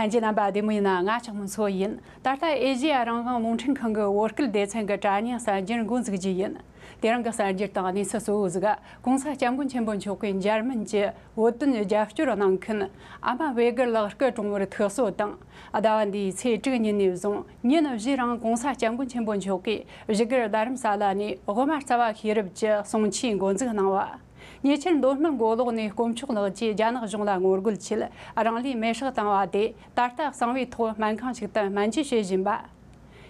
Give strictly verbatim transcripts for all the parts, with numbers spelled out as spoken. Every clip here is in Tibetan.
ལྷན་རྒྱས་རྣམ་པ་བདེ་མོ་ཡིན་ན། ང་ལྕགས་མོ་མཚོ་ཡིན། ད་ལྟ་ཨེ་ཤེ་ཡ་རང་དབང་རླུང་འཕྲིན་ཁང་གི་བོད་སྐད་སྡེ་ཚན་གྱི་དྲ་བརྙན་གསར་འགྱུར་འགོ་འཛུགས་རྒྱུ་ཡིན། དེ་རིང་གི་གསར་འགྱུར་དང་གནས་ཚུལ་གཙོ་བོ་ཟིག་༸གོང་ས་སྐྱབས་མགོན་ཆེན་པོ་མཆོག་གིས་འཇར་མན་གྱི་བོད་དོན་རྒྱབ་སྐྱོར་གནང་མཁན་ཨ་མ་བེ་གར་ལགས་སྐུ་གྲོངས་པར་ཐུགས་གསོ་དང་། ཟླ་བ་འདིའི་ཚེས་དྲུག་ཉིན་ནས་བཟུང་ཉིན་བཞི་རིང་༸གོང་ས་སྐྱབས་མགོན་ཆེན་པོ་མཆོག་གིས་བཞུགས་སྒར་རྡ་རམ་ས་ལ་ནས་དབུ་མ་རྩ་བ་ཤེས་རབ་ཀྱི་གསུང་ཆོས་འགོ་འཛུགས་གནང་བ། ཉེ་ཆར་མདོ་སྨད་མགོ་ལོག་ནས་དཀོན་མཆོག་ལགས་ཀྱིས་རྒྱ་ནག་གཞུང་ལ་ངོ་རྒོལ་ཆེད་རང་ལུས་མེར་སྲེག་བཏང་བ་དེ་ད་ལྟ་གསང་བའི་ཐོག་སྨན་ཁང་ཞིག་ཏུ་སྨན་བཅོས་བྱེད་བཞིན་པ།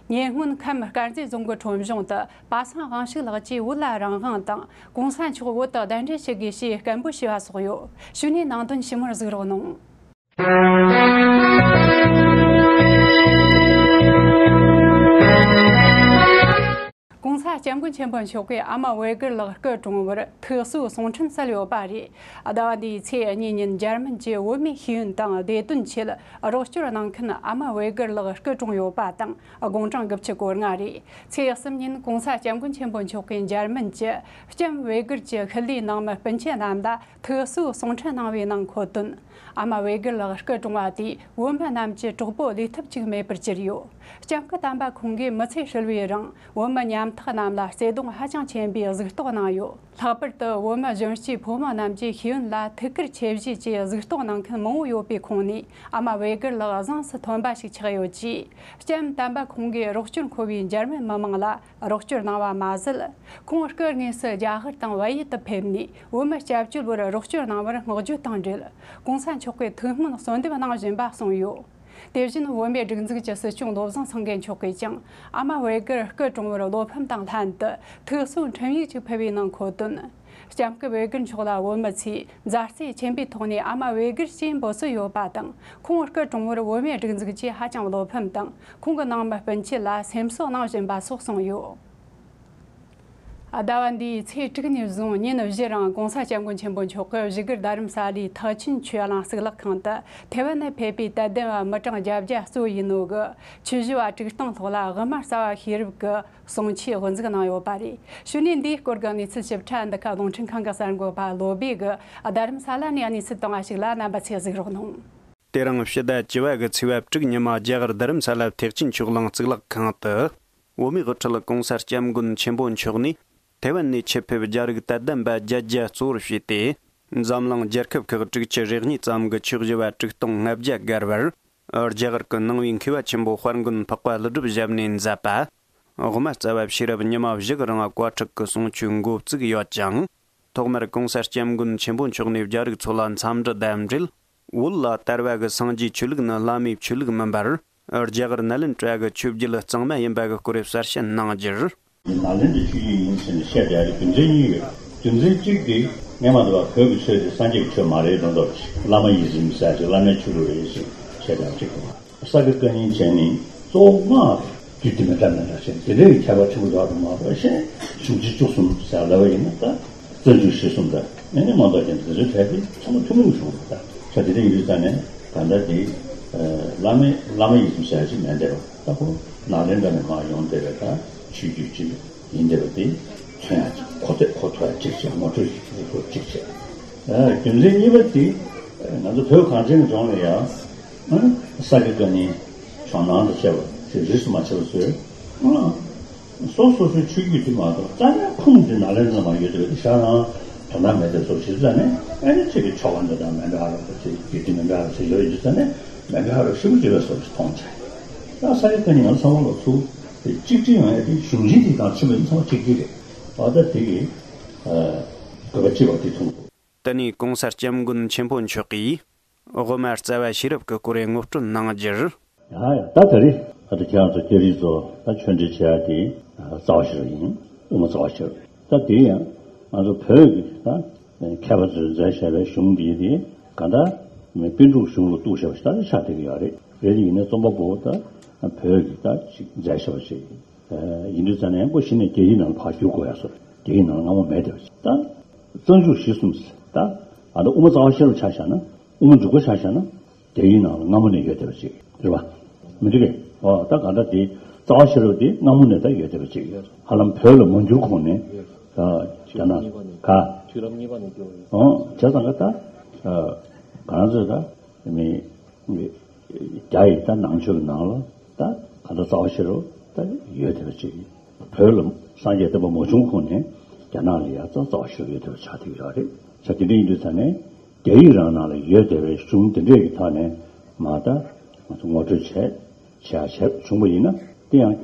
ཉེ་སྔོན་ཁམས་དཀར་མཛེས་རྫོང་གི་ཁྲོམ་གཞུང་དུ་པ་སངས་དབང་ཕྱུག་ལགས་ཀྱིས་བོད་ལ་རང་དབང་དང་༸གོང་ས་མཆོག་བོད་དུ་གདན་འདྲེན་བྱེད་དགོས་ཞེས་སྐད་འབོད་ཞུས་པ་སོགས་ཡོད། གཞུག་ནས་ནང་དོན་ཞིབ་མོར་གཟིགས་རོགས་གནང་།༸གོང་ས་སྐྱབས་མགོན་ཆེན་པོ་མཆོག་གིས་ཨ་མ་བེ་གར་ལགས་སྐུ་གྲོངས་པར་ཐུགས་གསོའི་གསུང་འཕྲིན་གསལ་ཡོད་པ་རེད། ཟླ་བ་འདིའི་ཚེས་གཉིས་ཉིན་འཇར་མན་གྱི་བོད་མིའི་ཤེས་ཡོན་དང་བདེ་དོན་ཆེད་རོགས་སྐྱོར་གནང་མཁན་ཨ་མ་བེ་གར་ལགས་སྐུ་གྲོངས་ཡོད་པ་དང་། དགུང་གྲངས་དགུ་བཅུ་གོ་ལྔ་རེད། ཚེས་གསུམ་ཉིན་༸གོང་ས་སྐྱབས་མགོན་ཆེན་པོ་མཆོག་གིས་འཇར་མན་གྱི་ལྕམ་བེ་གར་གྱི་ཤུལ་ལུས་ནང་མི་སྤུན་མཆེད་རྣམས་ལ་ཐུགས་གསོའི་གསུང་འཕྲིན་གནང་བའི་ནང་འཁོད་དོན། ཨ་མ་བེ་གར་ལགས་སྐུ་གྲོངས་པ་དེས་བོད་མི་རྣམས་ཀྱི་གྲོགས་པོ་ལས་ཐབས་ཅིག་མེད་པར་གྱུར་ཡོད། ལྕམ་སྐུ་དམ་པ་ཁོང་གིས་མི་ཚེ་ཧྲིལ་བོའི་རིང་བོད་མི་ཉམ་ཐག་རྣམས་ལ་བརྩེ་དུང་ཧ་ཅང་ཆེན་པོས་གཟིགས་རྟོག་གནང་ཡོད། ལྷག་པར་དུ་བོད་མི་གཞོན་སྐྱེས་ཕོ་མོ་རྣམས་ཀྱི་ཤེས་ཡོན་ལ་ཐུགས་ཁུར་ཆེ་བཞེས་ཀྱིས་གཟིགས་རྟོག་གནང་མཁན་མང་བོ་ཡོད་པའི་ཁོངས་ནས། ཨ་མ་བེ་གར་ལགས་གཟེངས་སུ་ཐོན་པ་ཞིག་ཆགས་ཡོད་ཅེས། ལྕམ་དམ་པ་ཁོང་གིས་རོགས་སྐྱོར་མཁོ་བའི་འཇར་མན་མི་མང་ལ་རོགས་སྐྱོར་གནང་བ་མ་ཟད། ཁོང་སྐུ་དངོས་སུ་རྒྱ་གར་དང་བལ་ཡུལ་དུ་ཕེབས་ནས་བོད་མི་སྐྱབས་བཅོལ་བར་རོགས་སྐྱོར་གནང་བར་བསྔགས་བརྗོད་དང་འབྲེལ། ༸གོང་ས་མཆོག་གིས་ཐུགས་སྨོན་གསོལ་འདེབས་གནང་བཞིན་པ་གསུངས་ཡོད། དེ་བཞིན་བོད་མིའི་སྒྲིག་འཛུགས་ཀྱི་སྲིད་སྐྱོང་བློ་བཟང་སེང་གེ་མཆོག་གིས་ཀྱང་ཨ་མ་བེ་གར་སྐུ་གྲོངས་པར་བློ་ཕམ་དང་ལྷན་དུ་ཐུགས་གསོའི་འཕྲིན་ཡིག་ཅིག་ཕུལ་བའི་ནང་འཁོད་དོན། ལྕམ་སྐུ་བེ་གར་མཆོག་ལ་བོད་མི་ཚོས་མཛའ་བརྩེ་ཆེན་པོའི་ཐོག་ནས་ཨ་མ་བེ་གར་ཞེས་འབོད་སྲོལ་ཡོད་པ་དང་། ཁོང་སྐུ་གྲོངས་པར་བོད་མིའི་སྒྲིག་འཛུགས་ཀྱིས་ཧ་ཅང་བློ་ཕམ་དང་། ཁོང་གི་ནང་མི་སྤུན་མཆེད་ལ་སེམས་གསོ་གནང་བཞིན་པ་སོགས་གསུངས་ཡོད། ཟླ་བ་འདིའི་ཚེས་དྲུག་ནས་བཟུང་ཉིན་བཞི་རིང་༸གོང་ས་སྐྱབས་མགོན་ཆེན་པོ་མཆོག་གིས་བཞུགས་སྒར་རྡ་རམ་ས་ལའི་ཐེག་ཆེན་ཆོས་གླིང་གཙུག་ལག་ཁང་དུ་ཐེ་ཝན་ནས་ཕེབས་པའི་དད་ལྡན་པ་མི་གྲངས་བརྒྱད་བརྒྱ་གཙོ་ཡིན་ནོ་གི་ཆོས་ཞུ་བ་དྲུག་སྟོང་ལྷག་ལ་དབུ་མ་རྩ་བ་ཤེས་རབ་ཀྱི་གསུང་ཆོས་དབུ་འཛུགས་གནང་ཡོད་པ་རེད། གཞུག་ནས་འདིའི་སྐོར་གྱི་གནས་ཚུལ་ཞིབ་ཕྲ་འདི་ག་རླུང་འཕྲིན་ཁང་གི་གསར་འགོད་པ་བློ་སྦེ་གིས་རྡ་རམ་ས་ལ་ནས་གནས་ཚུལ་བཏང་བ་ཞིག་ལ་རྣམ་པ་ཚོས་གཟིགས་རོགས་གནང་། དེ་རིང་ཕྱི་ཟླ་བཅུ་བ་གི་ཚེས་པ་དྲུག་ཉི་མ་རྒྱ་གར་རྡ་རམ་ས་ལ་ཐེག་ཆེན་ཆོས་གླིང་གཙུག་ལག་ཁང་དུ། བོད་མིའི་དབུ་ཁྲིད་༸གོང་ས་༸སྐྱབས་མགོན་ཆེན་པོ་མཆོག་ནས་ཐེ་ཝན་ནས་ཆེད་ཕེབས་རྒྱ་རིགས་དད་ལྡན་པ་བརྒྱད་བརྒྱ་གཙོ་བོར་བྱས་ཏེ། འཛམ་གླིང་རྒྱལ་ཁབ་ཁག་དྲུག་ཅུ་རེ་གཉིས་ཙམ་གྱི་ཆོས་ཞུ་བ་དྲུག་སྟོང་ལྔ་བརྒྱ་བརྒལ་བར། རྒྱ་གར་གྱི་ནང་པའི་མཁས་པ་ཆེན་པོ་དཔལ་མགོན་འཕགས་པ་ཀླུ་སྒྲུབ་ཞབས་ནས་མཛད་པ། དབུ་མ་རྩ་བ་ཤེས་རབ་ཉི་མ་བཞི་གི་རིང་བཀའ་ཁྲིད་ཀྱི་གསུང་ཆོས་འགོ་བཙུགས་ཡོད་ཅིང་། ཐོག་མར་༸གོང་ས་༸སྐྱབས་མགོན་ཆེན་པོ་མཆོག་ནས་རྒྱ་རིགས་ཚོ་ལ་འཚམས་འདྲི་དང་འབྲེལ། བོད་ལ་དར་བ་གི་སངས་རྒྱས་ཆོས་ལུགས་ནི་བླ་མའི་ཆོས་ལུགས་མིན་པར། རྒྱ་གར་ནཱ་ལེནྡྲ་གི་ཆོས་བརྒྱུད་གཙང་མ་ཡིན་པ་གི་སྐོར་གསལ་བཤད་གནང་རྒྱུར། ནཱ་ལེནྡྲའི་ཆོས་བརྒྱུད་ཡིན་ཟེར་ནས་བཤད་བསྡད་ཡག་རྒྱུ་མཚན་གཉིས་ཡོད། རྒྱུ་མཚན་གཅིག་དེ་སྔོན་མ་དུ་བ་བོད་ཀྱི་ཆོས་དེ་སངས་རྒྱས་ཀྱི་ཆོས་མ་རེད་མདོག་མདོག་བྱས། བླ་མ་ཡི་ཟིན་ཟེར་ཅིག་བླ་མའི་ཆོས་ལུགས་རེད་ཟེར་བཤད་བསྡད་ཡག་གཅིག་དང་། ས་དགེ་བཀའ་རྙིང་བྱས་ནས་གཙོ་བོ་སྔགས་རྒྱུད་སྡེ་མི་འདྲ་མི་འདྲ་བྱས་ནས་དེ་འདྲ་ཡི་ཁྱད་པར་ཆེན་པོ་འདུག་པ་མ་གཏོགས་གཞན་གཞུང་ཆེན་བཅུ་གསུམ་ཟེར་ལབ་པ་ཡིན་ན་ད། བརྩོན་འགྲུས་གཞི་གསུམ་དང་མི་ནི་མ་འདོགས་ཀྱང་དེ་ཚོའི་གྲས་དེ་ཚང་མ་ཐུན་མོང་བྱུང་བ་དང་། ཆ་དེ་འདྲ་ཡིན་དུས་ཙང་ནས་གང་ལྟར་དེ་བླ་མའི་བླ་མ་ཡིན་ཟེར་ཞིག་མེད་བསྡད་པ་ད་ཁོ་ནཱ་ལེནྡྲ་ནས་མར་ཡོང་བསྡད་པའི་ད་ཆོས་བརྒྱུད་ཅིག་ཡིན་བསྡད་པ་དེ་མཚོན་ཡག་ཅིག་གོ་ཐོས་གོ་ཐོས་ཡག་ཅིག་བྱས། ངོ་སྤྲོད་ཅིག་ལེགས་པོ་ཅིག་བྱས། རྒྱུ་མཚན་གཉིས་པ་དེ་ང་ཚོ་བོད་གངས་ཅན་གྱི་ལྗོངས་ལ་ཡང་ས་དགེ་བཀའ་རྙིང་ཕྱོགས་སྣང་དང་བཅས་པ་ཞིག་རིས་སུ་མ་ཆད་པ་བཟོས། སོ་སོ་སོའི་ཆོས་བརྒྱུད་དེ་མ་གཏོགས་རྩ་བའི་ཁུངས་དེ་ནཱ་ལེནྡྲ་མ་ཡོད་དེ་ཤ་རང་དོ་སྣང་མེད་དེ་སོགས་བྱེད་ཙང་ནས་ཨ་ནི་ཁྱེད་ཀྱི་ཆོ་ག་འདི་དང་མཎྜལ་རོགས་ཟེར་གྱི་དེ་མཎྜལ་རོགས་ཟེར་ཡོད་ཡོད་ཙང་ནས་མཎྜལ་རོགས་ཞེ་པོ་བྱེད་པའི་སོགས་ཀྱི་མཐོང་ཆ། ད་ས་དགེ་བཀའ་རྙིང་ང་ཚང་མ་ལ་ཚུར་དེ་གཅིག་སྒྲིལ་ཡོང་ཡ་དེ་གཞུང་ཆེན་དེ་དང་ཆེན་པོ་ཡིན་ཚང་མ་གཅིག་སྒྲིལ་རེད། ཨ་ད་དེ་གི་དགོས་པ་གཅིག་པ་དེ་མཐོང་འདུག་དེ་ནས་༸གོང་ས་༸སྐྱབས་མགོན་ཆེན་པོ་མཆོག་གིས། དབུ་མ་རྩ་བ་ཤེས་རབ་ཀྱི་སྐོར་ངོ་སྤྲོད་གནང་རྒྱུར། ཡ་ཡ་ད་ད་རེས་ད་ལྟ་ཁྱེད་རང་ཚོ་སྐྱ་རིས་ཚོ་ད་ཆོས་འབྲེལ་བྱེད་ཡ་དེ་རྩ་བ་ཤེས་རབ་ཡིན། དབུ་མ་རྩ་བ་ཤེས་རབ་རེད། ད་དེ་ཡང་ང་ཚོ་བོད་ཀྱི་ད་མཁས་པ་ཚོས་མཛད་བཞག་པའི་གཞུང་འདི་དེ་ག་ད་པཎ་གྲུབ་གཞུང་ལ་གཏུགས་བཞག་པ་ཞིག་ད་ཆགས་བསྡད་ཀྱི་ཡོད་རེད། རེད་དེ་ཡིན་ནའི་རྩོམ་པ་པོ་ད་བོད་ཀྱི་ད་ཅིག་མཛད་བཞག་པ་ཞིག་ཡིན་དུས་ཙང་ནས་ཁོ་གཞི་ནས་རྒྱ་ཡིག་ནང་ལ་ཕར་བསྒྱུར་དགོས་ཡ་བཟོ་རེད། རྒྱ་ཡིག་ནང་ལ་སྔ་མོ་མེད་བསྡད་པ་ཞིག་ད། རྩ་འཇུག་གཞི་གསུམ་ཟེར་ད། ཨ་ད་དབུ་མ་རྩ་བ་ཤེས་རབ་ཆ་བཞག་ན། དབུ་མ་འཇུག་པ་ཆ་བཞག་ན། རྒྱ་ཡིག་ནང་ལ་སྔ་མོ་ནས་ཡོད་བསྡད་པ་ཅིག་རེད་བ། མི་འགྲིག་གས། ཨོ་ད་ག་འདྲ་དེ་རྩ་བ་ཤེས་རབ་དེ་སྔ་མོ་ནས་ད་ཡོད་བསྡད་པ་ཅིག་ཧ་ལམ་བོད་ལ་མ་འགྱུར་གོང་ནས། ཨ་རྒྱ་ནག་ག་དུས་རབས་གཉིས་པ་ནས་སྐྱོར་ཡོད། ཨོ་བྱས་ཙང་ག་ད། ཨ་ག་རང་ཚོས་ད། མི། རྒྱ་ཡི་ད་ནང་ཆོས་ཀྱི་ནང་ལ་ད་ག་ད་རྩ་བ་ཤེས་རོགས་ད་ཡོད་དེ་བ་ཅིག་བོད་ལ་སངས་རྒྱས་བསྟན་པ་མ་བྱུང་གོང་ནས་རྒྱ་ནག་ལ་ཡ་ད་རྩ་བ་ཤེས་རོགས་ཡོད་དེ་བ་ཆགས་བསྡད་ཡོད་རེད། ཆ་དེ་འདྲ་ཡིན་དུས་ད་ནས་རྒྱ་ཡིག་རང་ནང་ལ་ཡོད་དེ་བའི་གཞུང་དེ་འདྲས་ཀྱི་ཐོག་ནས་མ་ད་ང་ཚོ་ངོ་སྤྲོད་བྱས་བྱས་བྱས་བྱུང་བ་ཡིན་ན་དེ་ཡང་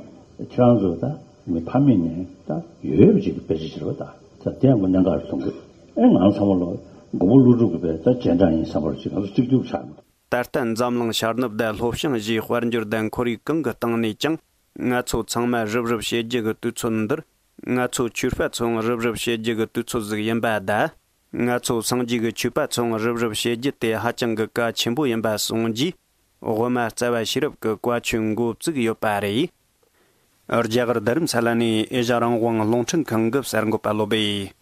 ཁྱེད་རང་ཚོ་ད་མི་ཕ་མེས་ནས་ད་ཡོད་པ་ཅིག་གི་དཔེ་ཆ་བྱེད་རོགས་ད་ད་དེ་ཡང་གོ་གནད་འགག་རེད་མཐོང་གི། ཨེ་ང་ཚང་མ་ལོ་མགོ་བོ་ཀླུ་སྒྲུབ་ཀྱི་བས་ད་རྗེས་འབྲང་ཡིན་བསམ་པར་ཅིག་ང་ཚོ་གཅིག་གྱུར་ཆགས་མི་འདུག་ད་ལྟ་འཛམ་གླིང་ཤར་ནུབ་དང་ལྷོ་བྱང་བཞིའི་དཔལ་འབྱོར་དང་ཁོར་ཡུག་གང་གི་སྟེང་ནས་ཀྱང་ང་ཚོ་ཚང་མ་རུབ་རུབ་བྱེད་རྒྱུ་གི་དུས་ཚོད་འདིར། ང་ཚོ་ཆོས་པ་ཚོའང་རུབ་རུབ་བྱེད་རྒྱུ་གི་དུས་ཚོད་ཟིག་ཡིན་པ་དང་། ང་ཚོ་སངས་རྒྱས་ཀྱི་ཆོས་པ་ཚོའང་རུབ་རུབ་བྱེད་རྒྱུ་དེ་ཧ་ཅང་གི་གལ་ཆེན་པོ་ཡིན་པ་སོང་རྗེས། དབུ་མ་རྩ་བ་ཤེས་རབ་ཀྱི་བཀའ་ཆོས་འགོ་བཙུགས་ཡོད་པ་རེད། རྒྱ་གར་རྡ་རམ་ས་ལ་ནས་ཨེ་ཤ་རང་དབང་རླུང་འཕྲིན་ཁང་གི་གསར་འགོད་པ་བློ་བྷེ།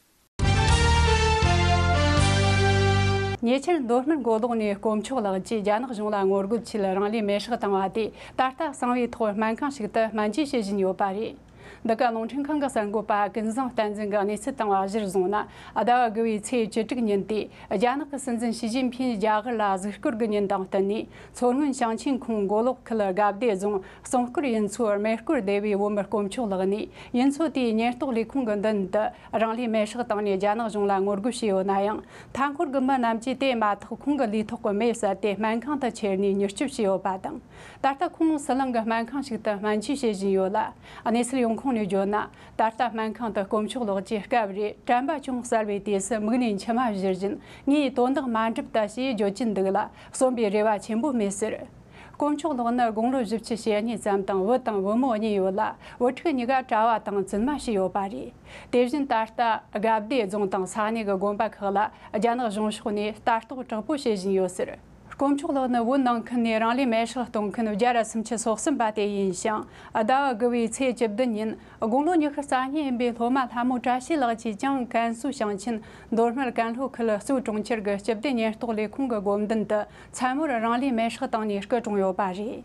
ཉེ་ཆར་མདོ་སྨད་མགོ་ལོག་ནས་དཀོན་མཆོག་ལགས་ཀྱིས་རྒྱ་ནག་གཞུང་ལ་ངོ་རྒོལ་ཆེད་རང་ལུས་མེར་སྲེག་བཏང་བ་དེ་ད་ལྟ་གསང་བའི་ཐོག་སྨན་ཁང་ཞིག་ཏུ་སྨན་བཅོས་བྱེད་བཞིན་ཡོད་པ་རེད། འདི་ག་རླུང་འཕྲིན་ཁང་གི་གསར་འགོད་པ་ཀུན་བཟང་བསྟན་འཛིན་གྱིས་གནས་ཚུལ་བཏང་བ་གཞིར་བཟུང་ན། ཟླ་བ་དགུ་བའི་ཚེས་བཅུ་དྲུག་ཉིན་ཏེ། རྒྱ་ནག་གི་སྲིད་འཛིན་ཞི་ཅིན་ཕིང་རྒྱ་གར་ལ་གཟིགས་སྐོར་གྱི་ཉིན་དང་བསྟུན་ནས། མཚོ་སྔོན་ཞིང་ཆེན་ཁོངས་མགོ་ལོག་ཁུལ་དགའ་བདེ་རྫོང་གསང་སྐོར་ཡུལ་ཚོའི་རྨེ་སྐོར་སྡེ་བའི་བོད་མི་དཀོན་མཆོག་ལགས་ནས་ཡུལ་ཚོ་དེའི་ཉེན་རྟོག་ལས་ཁུངས་ཀྱི་མདུན་དུ་རང་ལུས་མེར་སྲེག་བཏང་ནས་རྒྱ་ནག་གཞུང་ལ་ངོ་རྒོལ་བྱས་ཡོད་ན་ཡང་། མཐའ་འཁོར་གྱི་མི་རྣམས་ཀྱིས་དེ་མ་ཐག་ཁོང་གི་ལུས་ཐོག་གི་མེ་བསད་དེ་སྨན་ཁང་དུ་ཁྱེར་ནས་མྱུར་སྐྱོབ་བྱས་ཡོད་པ་དང་། ད་ལྟ་ཁོང་ཟི་ལིང་གི་སྨན་ཁང་ཞིག་ཏུ་སྨན་བཅོས་བྱེད་བཞིན་ཡོད་ལ། གནས་ཚུལ་ཡོང་ཁུངས་ནས་བརྗོད་ན། ད་ལྟ་སྨན་ཁང་དུ་དཀོན་མཆོག་ལགས་ཀྱིས་སྐབས་རེ་དྲན་པ་ཅུང་གསལ་བའི་དུས་སུ་མིག་ནས་མཆི་མ་བཞུར་བཞིན། ངས་དོན་དག་མ་འགྲུབ་ལྟ་ཞེས་བརྗོད་ཀྱིན་འདུག་ལ། གསོན་པའི་རེ་བ་ཆེན་པོ་མེད་ཟེར། དཀོན་མཆོག་ལགས་ནི་དགུང་ལོ་བཞི་བཅུ་ཞེ་གཉིས་ཙམ་དང་བུ་དང་བུ་མོ་གཉིས་ཡོད་ལ། བུ་ཕྲུག་གཉིས་ཀ་གྲྭ་བ་དང་བཙུན་མ་བྱས་ཡོད་པ་རེད། དེ་བཞིན་ད་ལྟ་དགའ་བདེ་རྫོང་དང་ས་གནས་ཀྱི་དགོན་པ་ཁག་ལ་རྒྱ་ནག་གཞུང་ཕྱོགས་ནས་ལྟ་རྟོག་དྲག་པོ་བྱེད་བཞིན་ཡོད་ཟེར། དཀོན་མཆོག་ལགས་ནི་བོད་ནང་ཁུལ་ནས་རང་ལུས་མེར་སྲེག་གཏོང་མཁན་བརྒྱ་ར་སུམ་ཅུ་སོ་གསུམ་པ་དེ་ཡིན་ཞིང་། ཟླ་བ་དགུ་བའི་ཚེས་བཅུ་བདུན་ཉིན་དགུང་ལོ་ཉི་ཤུ་རྩ་གཉིས་ཡིན་པའི་སློབ་མ་ལྷ་མོ་བཀྲ་ཤིས་ལགས་ཀྱིས་ཀྱང་ཀན་སུའུ་ཞིང་ཆེན་མདོ་སྨད་ཀན་ལྷོ་ཁུལ་གཙོས་གྲོང་ཁྱེར་གྱི་སྤྱི་བདེ་ཉེན་རྟོག་ལས་ཁུངས་ཀྱི་སྒོ་མདུན་དུ་མཚན་མོར་རང་ལུས་མེར་སྲེག་བཏང་ནས་སྐུ་གྲོངས་ཡོད་པ་རེད།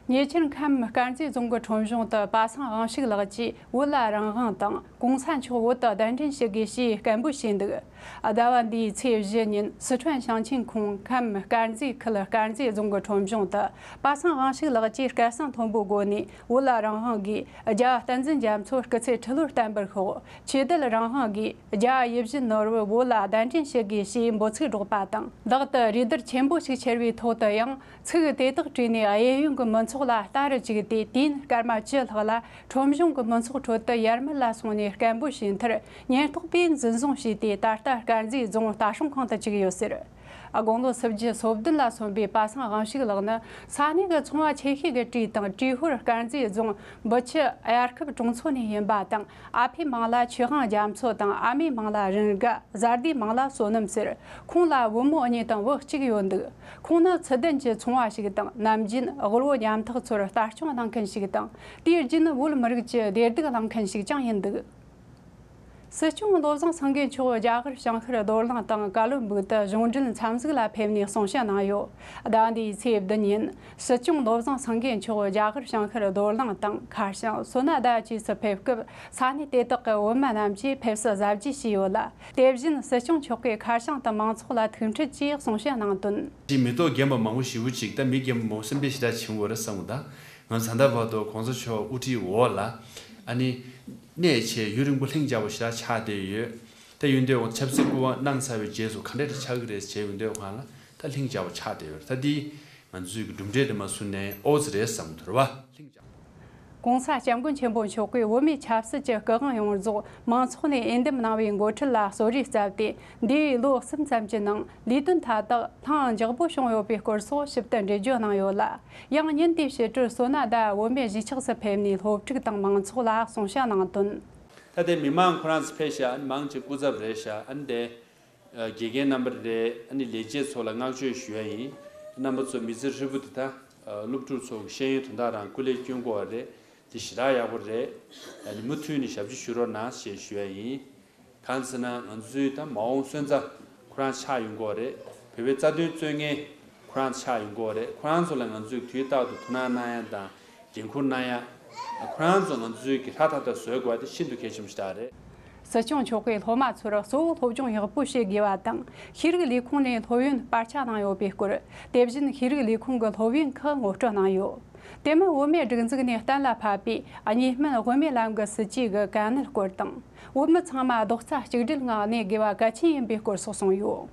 ཉེ་ཆར་ཁམས་དཀར་མཛེས་རྫོང་གི་ཁྲོམ་གཞུང་དུ་པ་སངས་དབང་ཕྱུག་ལགས་ཀྱིས་བོད་ལ་རང་དབང་དང་གོང་ས་མཆོག་བོད་དུ་གདན་འདྲེན་ཞུ་དགོས་ཞེས་སྐད་འབོད་བྱས་འདུག་ཟླ་བ་འདིའི་ཚེས་བཞི་ཉིན་སི་ཁྲོན་ཞིང་ཆེན་ཁོངས་ཁམས་དཀར་མཛེས་ཁུལ་དཀར་མཛེས་རྫོང་གི་ཁྲོམ་གཞུང་དུ་པ་སངས་དབང་ཕྱུག་ལགས་ཀྱིས་སྐད་གསང་མཐོན་པོའི་སྒོ་ནས་བོད་ལ་རང་དབང་དགོས། རྒྱལ་བ་བསྟན་འཛིན་རྒྱ་མཚོ་སྐུ་ཚེ་ཁྲི་ལོར་བརྟན་པར་ཤོག་ཆོས་དད་རང་དབང་དགོས། རྒྱལ་བ་ཡིད་བཞིན་ནོར་བུ་བོད་ལ་གདན་འདྲེན་ཞུ་དགོས་ཞེས་འབོད་ཚིག་སྒྲོག་པ་དང་། ལག་ཏུ་རུས་དར་ཆེན་པོ་ཞིག་འཁྱེར་བའི་ཐོག་ཏུ་ཡང་། ཚིག་དེ་དག་བྲིས་ནས་གཡས་གཡོན་གྱི་མི་ཚོགས་ལ་ལྟ་རུ་བཅུག་སྟེ། དུས་ཡུན་སྐར་མ་བཅུ་ལྷག་ལ་ཁྲོམ་གཞུང་གི་མི་ཚོགས་ཁྲོད་དུ་ཡར་མར་ལ་སོང་ནས་སྐད་འབོད་བྱས་མཐར། ཉེན་རྟོག་པས་འཛིན་བཟུང་བྱས་ཏེ། ད་ལྟ་དཀར་མཛེས་རྫོང་ལྟ་སྲུང་ཁང་དུ་བཅུག་ཡོད་ཟེར། དགུང་ལོ་སོ་བརྒྱད་སོ་བདུན་ལ་སོན་པའི་པ་སངས་དབང་ཕྱུག་ལགས་ནི་ས་གནས་ཀྱི་ཚོང་བ་ཆེ་ཤོས་ཀྱི་གྲས་དང་། གྲས་ཧོར་དཀར་མཛེས་རྫོང་འབུ་ཆུ་དབྱར་ཁབ་གྲོང་ཚོ་ནས་ཡིན་པ་དང་། ཨ་ཕའི་མིང་ལ་ཆོས་དབང་རྒྱ་མཚོ་དང་། ཨ་མའི་མིང་ལ་རིན་དགའ། བཟའ་ཟླའི་མིང་ལ་བསོད་ནམས་ཟེར། ཁོང་ལ་བུ་མོ་གཉིས་དང་བུ་གཅིག་ཡོད་འདུག་ཁོང་ནི་ཚུལ་ལྡན་གྱི་ཚོང་བ་ཞིག་དང་། ནམ་རྒྱུན་དབུལ་བོ་ཉམ་ཐག་ཚོར་ལྟ་སྐྱོང་གནང་མཁན་ཞིག་དང་། དེའི་རྒྱུན་བོད་མི་རིགས་ཀྱི་བདེ་སྡུག་གླེང་མཁན་ཞིག་ཀྱང་ཡིན་འདུག་སྲིད་སྐྱོང་བློ་བཟང་སེང་གེ་མཆོག་རྒྱ་གར་བྱང་ཤར་རྡོ་སླང་དང་ཀ་ལོན་སྦུག་ཏུ་གཞུང་འབྲེལ་འཚམས་གཟིགས་ལ་ཕེབས་ནས་གསུང་བཤད་གནང་ཡོད། ཟླ་བ་འདིའི་ཚེས་བདུན་ཉིན། སྲིད་སྐྱོང་བློ་བཟང་སེང་གེ་མཆོག་རྒྱ་གར་བྱང་ཤར་རྡོ་སླང་དང་ཁ་བྱང་སོ་ན་ཟླ་བཅས་སུ་ཕེབས་སྐབས། ས་གནས་དེ་དག་གི་བོད་མི་རྣམས་ཀྱིས་ཕེབས་བསུ་གཟབ་རྒྱས་བྱས་ཡོད་ལ། དེ་བཞིན་སྲིད་སྐྱོང་མཆོག་གིས་ཁ་བྱང་དུ་མང་ཚོགས་ལ་ཐུགས་འཕྲད་ཀྱིས་གསུང་བཤད་གནང་དོན། དེ་མི་ཐོག་རྒན་པ་མང་པོ་ཞེ་པོ་ཅིག་ད་མི་རྒན་པ་མང་པོ་སེམས་ཁྲལ་ཞེ་དྲག་བྱེད་དགོས་རེད་བསམ་གི། ད་ང་ད་ལྟ་བར་དུ་གོང་ས་མཆོག་དབུ་ཁྲིད་འོག་ལ་ཨ་ནི་གནས་བྱས་ཡུན་རིང་པོ་ལྷིང་འཇགས་པ་ཞེ་དྲག་ཆགས་བསྡད་ཡོད། ད་ཡོན་ཏན་འོག་ཆབ་སྲིད་སྐུ་དབང་གནང་ཚར་བའི་རྗེས་སུ་ག་འདྲ་ཆགས་ཀྱི་རེད་ཟེར་ཡོན་ཏན་འོག་ལ་ད་ལྷིང་འཇགས་པ་ཆགས་བསྡད་ཡོད་རེད། ད་འདི་ང་ཚོའི་གི་གྲུབ་འབྲས་དེ་མ་སུ་ནས་ཨོ་ཙི་རེད་བསམ་གི་འདུག་རེད་བ། ལྷིང་འཇགས། ༸གོང་ས་༸སྐྱབས་མགོན་ཆེན་པོ་མཆོག་གིས་བོད་མིའི་ཆབ་སྲིད་ཀྱི་སྐུ་དབང་ཡོངས་རྫོགས་མང་ཚོགས་ནས་འོས་འདེམས་གནང་བའི་འགོ་ཁྲིད་ལ་གསོལ་རས་བསྩལ་ཏེ། འདས་པའི་ལོ་གསུམ་ཙམ་གྱི་ནང་ལས་དོན་མཐའ་དག་ལྷིང་འཇགས་པོ་བྱུང་ཡོད་པའི་སྐོར་སོགས་ཞིབ་ཏུ་འགྲེལ་བརྗོད་གནང་ཡོད་ལ། ཡང་ཉིན་དེའི་ཕྱི་དྲོར་སོ་ན་ཟླ་བོད་མིའི་གཞིས་ཆགས་སུ་ཕེབས་ནས་སློབ་ཕྲུག་དང་མང་ཚོགས་ལ་གསུང་བཤད་གནང་དོན། ད་ལྟའི་མི་མང་ཁོ་རང་ཚོ་ཕེབས་ཤག་ཨ་ནི་མང་ཆེ་སྐུ་ཚབ་རེད་ཤག་ཨ་ནི་དེ་དགེ་རྒན་རྣམ་པ་རེད། ཨ་ནི་ལས་བྱེད་ཚོ་ལ་བསྔགས་བརྗོད་ཞུ་ཡ་ཡིན། རྣམ་པ་ཚོ་མི་ཚེ་ཧྲིལ་པོ་དེ་ད་སློབ་ཕྲུག་ཚོ་གི་ཤེས་ཡོན་དོན་དག་རང་སྐུ་ལས་བསྐྱོན་དགོས་པ་རེད། དེ་ཞེ་དྲག་ཡག་པོ་རེད། ཨ་ནི་མུ་མཐུད་ནས་ཞབས་ཕྱི་ཞུ་རོགས་གནང་ཞེས་ཞུ་ཡ་ཡིན། གང་ཟེར་ན་ང་ཚོའི་ད་མ་འོངས་སོན་རྩ་ཁོ་རང་ཆགས་ཡོང་གི་རེད། བོད་པའི་རྩ་དོན་རྩོད་མཁན་ཁོ་རང་ཆགས་ཡོང་གི་རེད། ཁོ་རང་ཚོ་ལ་ང་ཚོས་དུས་རྟག་ཏུ་ཐུགས་སྣང་གནང་ཡ་དང་འགན་འཁུར་གནང་ཡ། ཁོ་རང་ཚོ་ང་ཚོའི་གི་ལྷ་ཐ་ཐ་བཟོ་དགོས་པ་དེ་ཤིན་ཏུ་གལ་ཆེན་པོ་ཞིག་རེད། སྲིད་སྐྱོང་མཆོག་གིས་སློབ་མ་ཚོར་གཙོ་བོ་སློབ་སྦྱོང་ཡག་པོ་བྱེད་དགོས་པ་དང་། ཤེས་རིག་ལས་ཁུངས་ནས་སློབ་ཡོན་སྤར་ཆ་གནང་ཡོད་པའི་སྐོར། དེ་བཞིན་ཤེས་རིག་ལས་ཁུངས་ཀྱི་སློབ་ཡོན་ཁག་ངོ་སྤྲོད་གནང་ཡོད། དེ་མིན་བོད་མིའི་སྒྲིག་འཛུགས་ནས་གཏན་ལ་ཕབ་པའི་གཉིས་སྨན་དབུ་མའི་ལམ་གྱི་སྲིད་ཇུས་ཀྱི་དཀའ་གནད་སྐོར་དང་། བོད་མི་ཚང་མ་རྡོག་རྩ་གཅིག་སྒྲིལ་ངང་གནས་དགོས་པ་གལ་ཆེན་ཡིན་པའི་སྐོར་སོགས་གསུངས་ཡོད།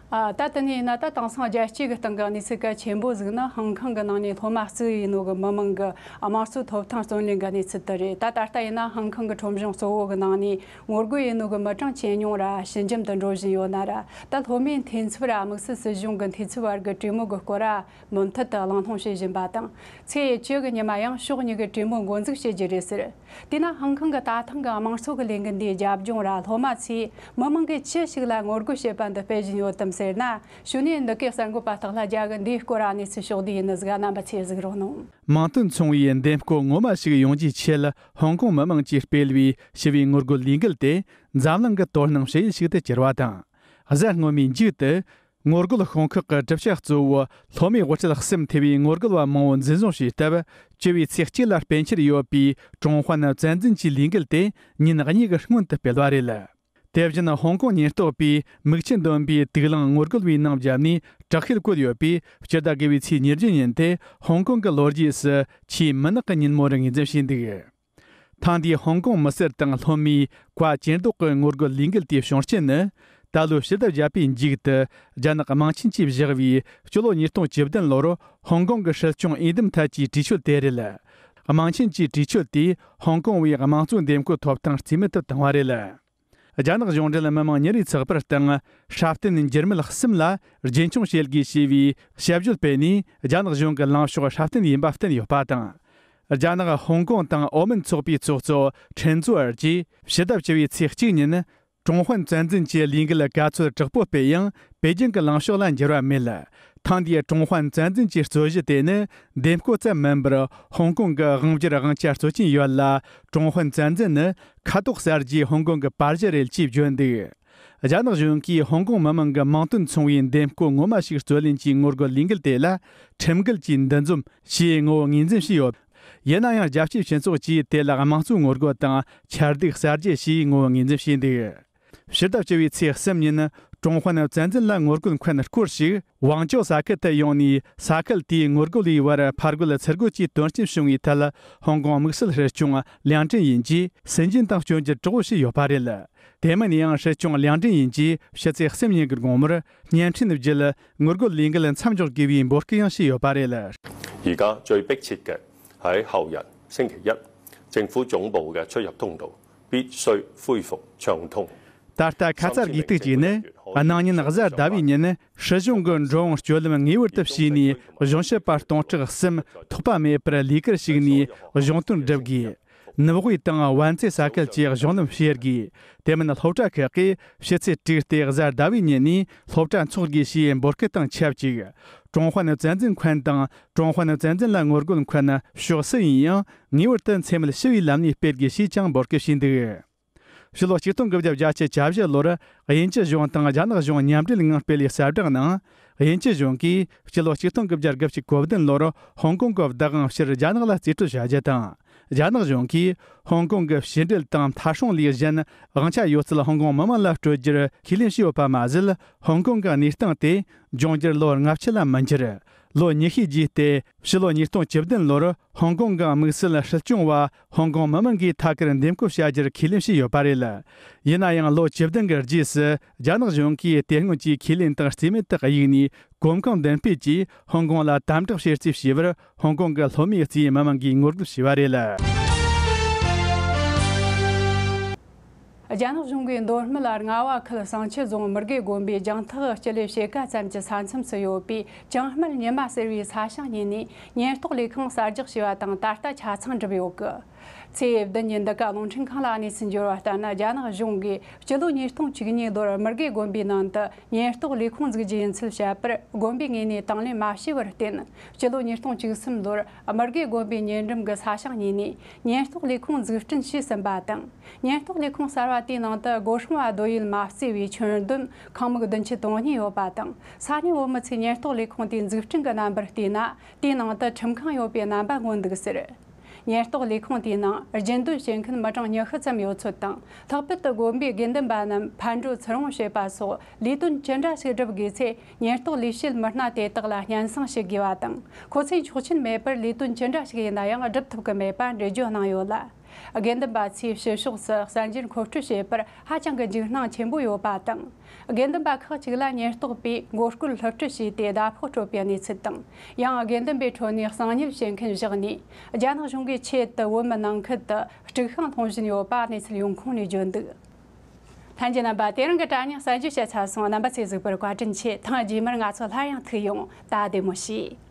ཨ། ད་དེ་ནས་ཡིན་ན། ད་དེང་སང་རྒྱལ་སྤྱི་གི་སྟེང་གི་གནས་ཚུལ་གལ་ཆེན་པོ་ཟིག་ནི་ཧང་ཀང་གི་ནང་ནས་སློབ་མ་བརྩིས་ཡིན་ནོ་གི་མི་མང་གི་དམངས་གཙོའི་ཐོབ་ཐང་བརྩོན་ལེན་གི་གནས་ཚུལ་དེ་རེད། ད་ད་ལྟ་ཡིན་ན་ཧང་ཀང་གི་ཁྲོམ་གཞུང་གཙོ་བོ་གི་ནང་ནས་ངོ་རྒོལ་ཡིན་ནོ་གི་མི་གྲངས་ཇེ་ཉུང་ར་ཞི་འཇམ་དུ་འགྲོ་བཞིན་ཡོད་ན་ར། ད་སློབ་མའི་འཐུས་ཚབ་ར་དམིགས་བསལ་སྲིད་གཞུང་གི་འཐུས་ཚབ་བར་གི་གྲོས་མོལ་གི་སྐོར་ར་མུ་མཐུད་དུ་གླེང་སློང་བྱེད་བཞིན་པ་དང་། ཚེས་བཅུ་གི་ཉི་མ་ཡང་ཕྱོགས་གཉིས་ཀྱི་གྲོས་མོལ་འགོ་འཛུགས་བྱེད་རྒྱུ་རེད་ཟེར། དེས་ན་ཧང་ཀང་གི་ད་ཐེངས་ཀྱི་དམངས་གཙོ་གི་ལས་འགུལ་འདིའི་རྒྱབ་ལྗོངས་ར་སློབ་མ་ཚོས་མི་མང་གིས་ཅི་ཞིག་ལ་ངོ་རྒོལ་བྱེད་པ་འདི་སྤེལ་བཞིན་ཡོད་དམ་ཟེར་ན། གཞུག་ནས་འདི་གའི་གསར་འགོད་པ་སྟག་ལྷ་རྒྱལ་གྱིས་འདིའི་སྐོར་ར་གནས་ཚུལ་ཕྱོགས་བསྡུས་ཡིན་ནི་ཟིག་རྣམ་པ་ཚོས་གཟིགས་རོགས་གནང་། མིང་དོན་མཚུངས་པའི་འདེམས་བསྐོ་ངོ་མ་ཞིག་ཡོང་རྒྱུའི་ཆེད་ཧོང་ཀོང་མི་མང་གིས་སྤེལ་བའི་ཞི་བའི་ངོ་རྒོལ་ལས་འགུལ་དེ་འཛམ་གླིང་གི་དོ་སྣང་བྱེད་ཡུལ་ཞིག་ཏུ་གྱུར་བ་དང་། གཟའ་སྔོན་མའི་མཇུག་ཏུ། ངོ་རྒོལ་དཔུང་ཁག་གི་གྲུབ་ཆ་གཙོ་བོ་སློབ་མའི་དབུ་ཁྲིད་གསུམ་ཐེ་བའི་ངོ་རྒོལ་བ་མང་བོ་འཛིན་བཟུང་བྱས་སྟབས། བཅུ་བའི་ཚེས་གཅིག་ལ་སྤེལ་འཆར་ཡོད་པའི་ཀྲུང་ཧྭ་བཙན་འཛུལ་གྱི་ལས་འགུལ་དེ་ཉིན་གཉིས་ཀྱི་སྔོན་དུ་སྤེལ་བ་རེད། དེ་བཞིན་ཧོང་ཀོང་ཉེན་རྟོག་པས་མིག་ཆུ་འདོན་པའི་དུག་རླངས་ངོ་རྒོལ་བའི་ནང་བརྒྱབ་ནས་དྲག་ཤུགས་བཀོལ་ཡོད་པས། སྤྱི་ཟླ་དགུ་བའི་ཚེས་ཉེར་བརྒྱད་ཉིན་དེ་ཧོང་ཀོང་གི་ལོ་རྒྱུས་སུ་ཆེས་མུན་ནག་གི་ཉིན་མོར་ངོས་འཛིན་བྱས་འདུག་ཐེངས་འདིའི་ཧོང་ཀོང་མི་སེར་དང་སློབ་མའི་བཀའ་ཇུས་འདོགས་ཀྱི་ངོ་རྒོལ་ལས་འགུལ་དེའི་བྱུང་རྐྱེན་ནི། ད་ལོའི་ཕྱི་ཟླ་བརྒྱད་པའི་མཇུག་ཏུ་རྒྱ་ནག་དམངས་ཆེན་གྱིས་བཞག་པའི་སྤྱི་ལོ་ཉིས་སྟོང་བཅུ་བདུན་ལོར་ཧོང་ཀོང་གི་སྲིད་སྐྱོང་འོས་འདེམས་ཐད་ཀྱི་གྲོས་ཆོད་དེ་རེད། དམངས་ཆེན་གྱི་གྲོས་ཆོད་དེས་ཧོང་ཀོང་བའི་དམངས་གཙོའི་འདེམས་བསྐོའི་ཐོབ་ཐང་རྩིས་མེད་དུ་བཏང་བ་རེད། རྒྱ་ནག་གཞུང་འབྲེལ་མི་མང་ཉིན་རེའི་ཚགས་པར་དང་སྲ་བརྟན་འགྱུར་མེད་གསུམ་ལ་རྒྱུན་འཁྱོངས་བྱེད་དགོས་ཞེས་པའི་དཔྱད་བརྗོད་སྤེལ་ནས། རྒྱ་ནག་གཞུང་གི་ལངས་ཕྱོགས་སྲ་བརྟན་ཡིན་པ་བསྟན་ཡོད་པ་དང་། རྒྱ་ནག་ཧོང་ཀོང་དང་ཨོ་མན་ཚོགས་པའི་ཚོགས་གཙོ་ཁྲེན་ཙུའུ་ཨར་གྱིས་ཕྱི་ཟླ་བཅུ་བའི་ཚེས་གཅིག་ཉིན་ཀྲུང་ཧྭ་བཙན་འཛུལ་གྱི་ལས་འགུལ་ག་ཚོད་དྲག་པོ་སྤེལ་ཡང་། པེ་ཅིང་གི་ལངས་ཕྱོགས་ལ་འགྱུར་བ་མེད། ཐེངས་འདིའི་ཀྲུང་ཧྭ་བཙན་འཛུལ་གྱི་རྩོད་གཞི་དེ་ནི། འདེམས་བསྐོ་ཙམ་མིན་པར། ཧོང་ཀོང་གི་དབང་སྒྱུར་དབང་ཆ་རྩོད་ཀྱིན་ཡོད་ལ། ཀྲུང་ཧྭ་བཙན་འཛུལ་ནི་ཁ་དོག་གསར་བརྗེའི་ཧོང་ཀོང་གི་པར་གཞི་རེད་ཅེས་བརྗོད་འདུག་རྒྱ་ནག་གཞུང་གིས་ཧོང་ཀོང་མི་མང་གི་མིང་དོན་མཚུངས་པའི་འདེམས་བསྐོ་ངོ་མ་ཞིག་རྩོད་ལེན་གྱི་ངོ་རྒོལ་ལས་འགུལ་དེ་ལ། ཁྲིམས་འགལ་གྱི་འདུ་འཛོམས་ཞེས་ངོ་བོ་ངོས་འཛིན་བྱས་ཡོད། ཡིན་ན་ཡང་། རྒྱལ་སྤྱིའི་སྤྱི་ཚོགས་ཀྱིས་དེ་ལ་དམངས་གཙོའི་ངོ་རྒོལ་དང་། ཆ་སྒྲིག་གསར་བརྗེ་ཞེས་ངོ་བོ་ངོས་འཛིན་བྱས་འདུག་ཕྱི་ཟླ་བཅུ་བའི་ཚེས་གསུམ་ཉིན། ཀྲུང་ཧྭ་བཙན་འཛུལ་ལ་ངོ་རྒོལ་མཁན་སྐོར་ཞིག་ཝང་ཅའོ་ས་ཁུལ་དུ་ཡོང་ནས། ས་ཁུལ་དེའི་ངོ་རྒོལ་བའི་བར་ཕར་རྒོལ་ཚུར་རྒོལ་གྱི་དོན་རྐྱེན་བྱུང་བའི་ཐད། ཧོང་ཀོང་དམིགས་བསལ་སྲིད་སྐྱོང་ལིའང་ཀྲིན་ཡིན་གྱིས་སུན་འབྱིན་དང་སྐྱོན་བརྗོད་དྲག་པོ་བྱས་ཡོད་པ་རེད། དེ་མིན་ཡང་། སྲིད་སྐྱོང་ལིའང་ཀྲིན་ཡིན་གྱིས་ཕྱི་ཚེས་གསུམ་ཉིན་གྱི་དགོང་མོར་བརྙན་འཕྲིན་བརྒྱུད་ངོ་རྒོལ་ལས་འགུལ་མཚམས་འཇོག་དགོས་པའི་འབོད་སྐུལ་ཡང་བྱས་ཡོད་པ་རེད། 而家最迫切嘅喺後日星期一，政府總部嘅出入通道必須恢復暢通。 ད་ལྟ་ཁ་ཚ་དགོས་གཏུག་ཅིག་ནི། གནངས་ཉིན་གཟའ་ཟླ་བའི་ཉིན་སྲིད་གཞུང་གི་འགྲོ་འོང་སྤྱོད་ལམ་ངེས་པར་དུ་བྱས་ནས། གཞུང་ཞབས་པ་སྟོང་ཕྲག་གསུམ་ཐོགས་པ་མེད་པར་ལས་ཀར་ཞུགས་ནས་གཞུང་དོན་སྒྲུབ་དགོས། ནུབ་དབུས་དང་ཝན་ཙེ་ས་ཁུལ་གྱི་གཞུང་ལམ་བྱེད་དགོས། དེ་མིན་སློབ་གྲྭ་ཁག་གིས་ཕྱི་ཚེས་དྲུག་སྟེ་གཟའ་ཟླ་བའི་ཉིན་ནས་སློབ་གྲྭ་འཚོགས་དགོས་ཞེས་འབོད་སྐུལ་དང་ཆབས་ཅིག་ཀྲུང་ཧྭ་བཙན་འཛུལ་མཁན་དང་། ཀྲུང་ཧྭ་བཙན་འཛུལ་ལ་ངོ་རྒོལ་མཁན་ཕྱོགས་སུ་ཡིན་ཡང་། ངེས་པར་དུ་འཚེ་མེད་ཞི་བའི་ལམ་ནས་སྤེལ་དགོས་ཞེས་ཀྱང་འབོད་སྐུལ་བྱས་འདུག་ཕྱི་ལོ་ཆིག་སྟོང་དགུ་བརྒྱ་བརྒྱད་ཅུ་གྱ་བཞི་ལོར་དབྱིན་ཇི་གཞུང་དང་རྒྱ་ནག་གཞུང་མཉམ་འབྲེལ་ངང་སྤེལ་བའི་གསལ་བསྒྲགས་ནང་། དབྱིན་ཇི་གཞུང་གིས་ཕྱི་ལོ་ཆིག་སྟོང་དགུ་བརྒྱ་དགུ་བཅུ་གོ་བདུན་ལོར་ཧོང་ཀོང་གི་བདག་དབང་ཕྱིར་རྒྱ་ནག་ལ་རྩིས་སྤྲོད་བྱ་རྒྱུ་དང་། རྒྱ་ནག་གཞུང་གིས་ཧོང་ཀོང་གི་ཕྱི་འབྲེལ་དང་མཐའ་སྲུང་ལས་གཞན་དབང་ཆ་ཡོད་ཚད་ཧོང་ཀོང་མི་དམངས་ལ་སྤྲོད་རྒྱུར་ཁས་ལེན་བྱས་ཡོད་པ་མ་ཟད། ཧོང་ཀོང་གི་གནས་སྟངས་དེ་འབྱུང་འགྱུར་ལོ་ལྔ་བཅུ་ལ་མི་འགྱུར། ལོ་ཉི་ཤུའི་རྗེས་ཏེ། ཕྱི་ལོ་ཉིས་སྟོང་བཅུ་བདུན་ལོར་ཧོང་ཀོང་གི་དམིགས་བསལ་སྲིད་སྐྱོང་བ་ཧོང་ཀོང་མི་དམངས་ཀྱིས་ཐད་ཀར་འདེམས་བསྐོ་བྱ་རྒྱུར་ཁས་ལེན་བྱས་ཡོད་པ་རེད། ཡིན་ན་ཡང་། ལོ་བཅུ་བདུན་གྱི་རྗེས་སུ་རྒྱ་ནག་གཞུང་གིས་དེ་སྔོན་གྱི་ཁས་ལེན་དང་རྩིས་མེད་དུ་གཡུགས་ནས། གོམ་གང་མདུན་སྤོས་ཀྱིས་ཧོང་ཀོང་ལ་དམ་དྲག་བྱེད་རྩིས་བྱས་པར། ཧོང་ཀོང་གི་སློབ་མའི་གཙོས་མི་མང་གིས་ངོ་རྒོལ་བྱས་པ་རེད། རྒྱ་ནག་གཞུང་གིས་མདོ་སྨད་རྔ་བ་ཁུལ་བསང་ཆུ་རྫོང་མི་དགེ་དགོན་པའི་རྒྱང་ཐག་སྤྱི་ལེ་ཕྱེད་ཀ་ཙམ་གྱི་ས་མཚམས་སུ་ཡོད་པའི་བྱང་སྨད་ཉི་མ་ཟེར་བའི་ས་ཞིང་གཉིས་ནས་ཉེན་རྟོག་ལས་ཁུངས་གསར་རྒྱག་བྱས་པ་དང་། ད་ལྟ་ཆ་ཚང་འགྲུབ་ཡོད་གི། ཚེས་བདུན་ཉིན་འདི་ག་རླུང་འཕྲིན་ཁང་ལ་གནས་ཚུལ་འབྱོར་བ་ལྟར་ན། རྒྱ་ནག་གཞུང་གིས་སྤྱི་ལོ་ཉིས་སྟོང་བཅུ་གཉིས་ལོར་མི་དགེ་དགོན་པའི་ནང་དུ་ཉེན་རྟོག་ལས་ཁུངས་འཛུགས་རྒྱུ་ཡིན་ཚུལ་བཤད་པར། དགོན་པའི་ངོས་ནས་དང་ལེན་མ་བྱས་པར་བརྟེན། སྤྱི་ལོ་ཉིས་སྟོང་བཅུ་གསུམ་ལོར་མི་དགེ་དགོན་པའི་ཉེ་འགྲམ་གྱི་ས་ཞིང་གཉིས་ནས་ཉེན་རྟོག་ལས་ཁུངས་འཛུགས་སྐྲུན་བྱས་ཟིན་པ་དང་། ཉེན་རྟོག་ལས་ཁུངས་གསར་བ་དེའི་ནང་དུ་སྒོ་སྲུང་བ་རྡོ་ཡིས་མ་བརྩིས་པའི་ཁྱོན་བསྡོམས་ཁང་མིག་བདུན་ཅུ་དོན་གཉིས་ཡོད་པ་དང་། ས་གནས་བོད་མི་ཚོས་ཉེན་རྟོག་ལས་ཁུངས་དེའི་འཛུགས་སྐྲུན་གྱི་རྣམ་པར་བལྟས་ན། དེའི་ནང་དུ་ཁྲིམས་ཁང་ཡོད་པའི་རྣམ་པ་མངོན་འདུག་ཟེར། ཉེན་རྟོག་ལས་ཁུངས་དེའི་ནང་རྒྱུན་སྡོད་བྱེད་མཁན་མི་གྲངས་ཉི་ཤུ་ཙམ་ཡོད་ཚུལ་དང་། ལྷག་པར་དུ་དགོན་པའི་དགེ་འདུན་པ་རྣམས་ཕར་འགྲོ་ཚུར་འོང་བྱེད་པ་སོགས་ལས་དོན་ཅི་འདྲ་ཞིག་སྒྲུབ་དགོས་ཚེ། ཉེན་རྟོག་ལས་བྱེད་མི་སྣ་དེ་དག་ལ་སྙན་སེང་ཞུ་དགོས་པ་དང་། ཁོ་ཚོས་ཆོག་མཆན་མེད་པར་ལས་དོན་ཅི་འདྲ་ཞིག་ཡིན་ན་ཡང་སྒྲུབ་ཐུབ་ཀྱི་མེད་པ་འགྲེལ་བརྗོད་གནང་ཡོད་ལ། དགེ་འདུན་པ་ཚོས་ཕྱི་ཕྱོགས་སུ་གསར་འགྱུར་མཁོ་སྤྲོད་བྱེད་པར་ཧ་ཅང་གི་འཇིགས་སྣང་ཆེན་པོ་ཡོད་པ་དང་། དགེ་འདུན་པ་ཁག་ཅིག་ལ་ཉེན་རྟོག་པས་མགོ་སྐོར་སླུ་བྲིད་བྱས་ཏེ་ཟླ་ཕོགས་སྤྲོད་པའི་གནས་ཚུལ་དང་། ཡང་དགེ་འདུན་པའི་ཁྲོད་ནས་གསང་ཉུལ་བྱེད་མཁན་བཞག་ནས། རྒྱ་ནག་གཞུང་གིས་ཆེད་དུ་བོད་མི་ནང་ཁུལ་དུ་དཀྲུག་ཤིང་གཏོང་བཞིན་ཡོད་པ་གནས་ཚུལ་ཡོང་ཁུངས་ནས་བརྗོད་འདུག། ལྷན་རྒྱས་རྣམ་པ། དེ་རིང་གི་དྲ་བརྙན་གསར་འགྱུར་བཤད་ཚར་སོང་། རྣམ་པ་ཚོས་གཟིགས་པར་བཀའ་དྲིན་ཆེ། ཐེངས་རྗེས་མར་ང་ཚོ་སླར་ཡང་ཐུག་ཡོང་། ད་བདེ་མོ་བྱོས།